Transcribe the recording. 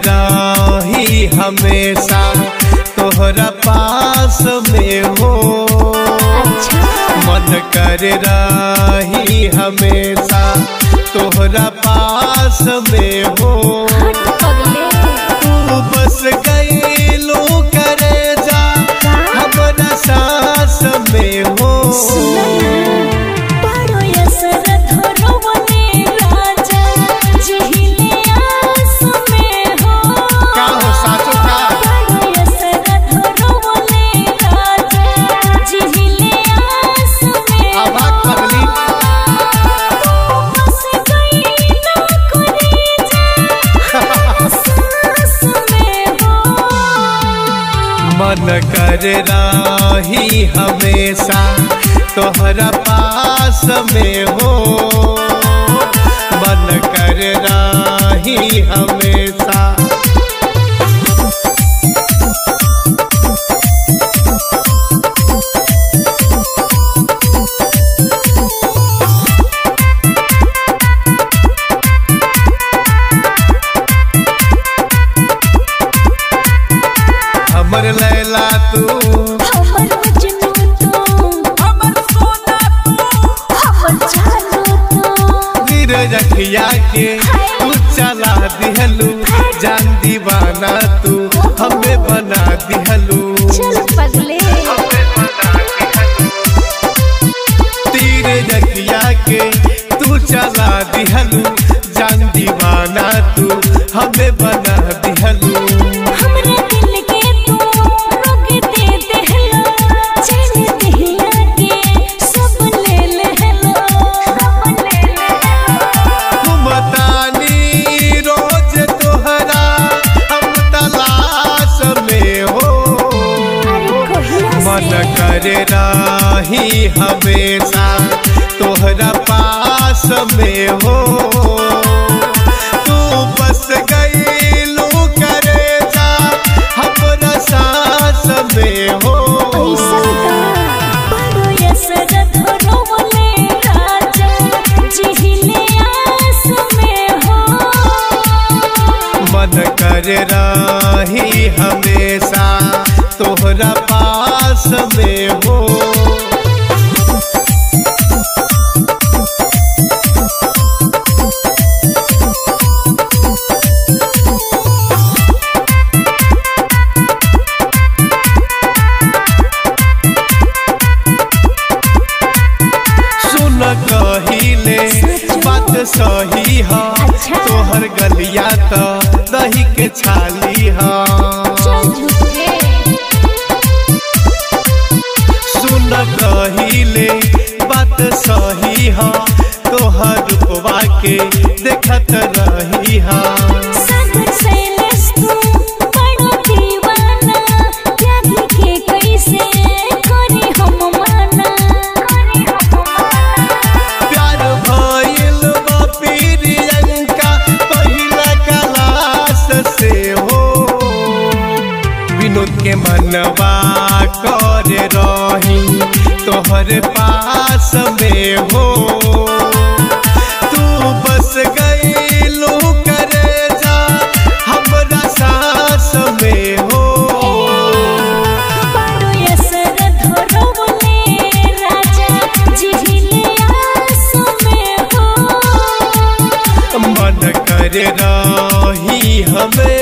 रही हमेशा तोहरा पास में हो। अच्छा। मन कर रही हमेशा तोहरा पास में हो। तू बस गईलू करे जा हमरा सास में हो। मन कर रही हमेशा तोहरा पास में हो। मन कर रही हमेशा। हमर लैला तू, हमर मजनू तू, हमर सोना तू, हमर जानू तू। धीरे रखिया के तू चला दिहलू, जान दीवाना तू हमें बना दिहलू। चल पगले। तीर रखिया के तू चला दिहलू, जान दीवाना तू हमें बना दिहलू। मन कर रही हमेशा तोहरा पास में हो। तू बस गईलू करे जा हमरा सास में हो। मन कर रही हमेशा तोहरा पास में हो। सुन कहिले बात सही है, तोहर गलिया तो दही के छाली है। सुन कहिले बात सही है, तोहर रूपवा के देखत रही है। प्यार भइल बा प्रियंका पहिला क्लास से हो। विनोद के मनवा कर रही तोहर पास में हो। तू बस गईलू करे जा हमरा सास में हो। मन कर रही हमें।